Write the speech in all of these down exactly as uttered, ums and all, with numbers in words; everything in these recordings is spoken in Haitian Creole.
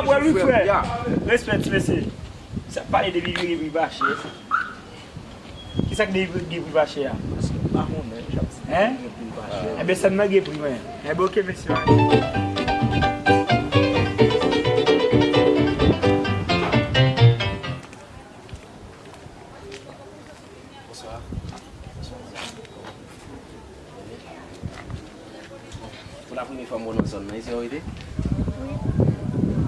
pa pral wi, frè. Respè, ti mesye. Sa pale de li, li, li pa chè. Kisa k gen pri pa chè a? Paske m pa konnen, j ap di gen pri pa chè. Enben, sèn nan gen pri, wi. Enben, oke, mesye. Bonswa. Bonswa. Pou la premye fwa m wè w nan zòn nan, e se ou rete? Wi.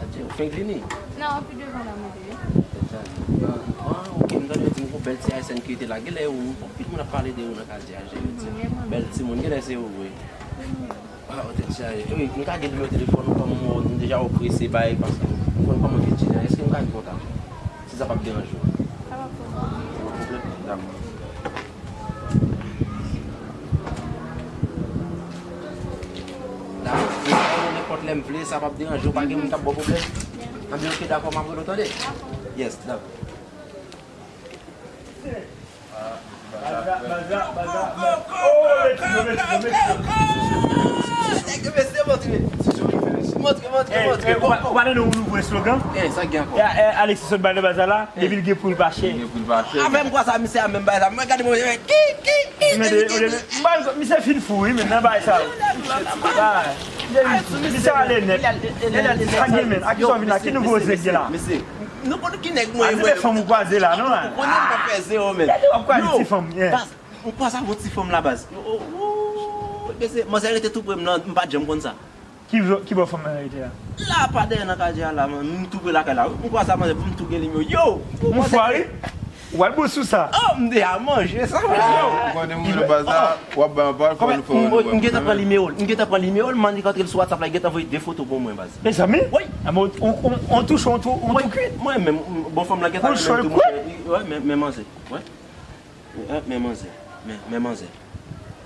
Adje, ou fenk vini? Non, pi devan la mwen te ye. Ah, ah, ok, m tande yo di m gon bèl ti Ayisyèn ki rete la. Genlè e ou, anpil moun ap pale de ou nan katye a, jan yo di. Mhm, bèl timoun, genlè se ou, wi. Mhm. Ah, ou tèt chaje. Wi, m ka gen nimewo telefòn ou, kòm ou, nou deja ou prese bay, paske m konn kòman w fè ti jan. Èske m ka gen kontak ou? Si sa p ap deranje w. Sa p ap pwoblèm. Dakò. Dakò. Nenpòt lè m vle, sa p ap deranje w, pa gen moun k ap ba w pwoblèm? Anben, ok, dakò, m ap rele w, tande? Yes, dakò. Baza, baza, baza. Oh, mèsi, mèsi, mèsi. Nèg yo, mesye, montre. Montre, montre, montre. Ou pa tande nou louvri slogan? Eh, sa gen ankò? Alexis sot bay nan baza la, depi l gen pri l pa chè. Gen pri l pa chè. Avè m kwa sa, misye a menm bay sa. Mwen gade mwen, ki, ki, ki, ki, ki. Misye fin fou, wi, men nan bay sa. Misye ale nèt. Sa gen men, a ki sa w vin la? Ki nouvo zèk gen la? Mesye, nou konn ki nèg mwen ye, mwen. Fanm ou kwaze la, non? Ou konnen m pa fè zewo, men. Gade w ap kwaze ti fanm, yeah. Baz, m kwaze avè yon ti fanm la, baz. Yo, oh, oh, mesye, manzè rete tou pre m nan, m pa t janm konn sa. Ki bò, ki bò fanm nan rete a? La, pa dèyè nan katye a la, man. M tou pre lakay la, wi. M kwaze manzè, m tou gen nimewo. Yo! Yon fwa, wi. W al bon sou sa. Oh, m deja manje sa, frè. Yo! Ou konnen moun nan baz la, w ap bay yon pawòl, fò nou fè yon. M gentan pran nimewo l. M gentan pran nimewo l, m annik antre l sou WhatsApp la, li gentan voye de foto pou mwen, baz. Mezanmi? Wi. Anben, on touche, on tou, on tou kwit. Mwen menm, bon, fanm lan gentan renmen tou, monchè. Wi, men, men manzè. Wi. Men manzè. Men, men manzè.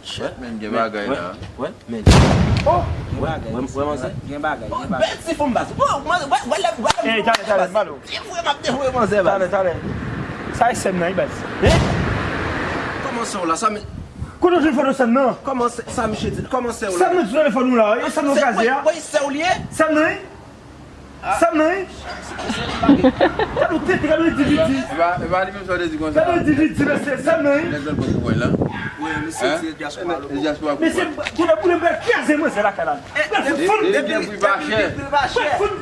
Shit, men gen bagay la. Wè, men. Oh! Gen bagay. Wè, wè manzè. Gen bagay, gen bagay. Bèl ti fanm, baz. Wè, wè, wè, wè, wè. Ey, talè, talè, m pale w. Devoye, m ap devoye manzè, baz. Talè, talè. Sa e sè m nan, wi, baz. Hein? Kòman sè w la, sa mi... Kote w jwenn foto sè m nan? Kòman sè, sa misye di? Kòman sè w la? Sè m nan sou telefòn ou la, wi. Sè m nan kraze a. Wi, sè w li ye? Sè m nan, wi. Sè m nan, wi. Gade w tete, gade w endividi. E pa, e pa li menm sa w te di konsa. Gade w endividi, mesye, sè m nan, wi. Nèg lòt bò pou wè la. Wi, mesye, se dyaspora lòt bò. Dyaspora pou wè. Mesye, kounye a boule m pral kraze mwen, se lakay la. Pral fout fanm. Depi gen pri pa chè.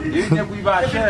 Depi gen pri pa chè.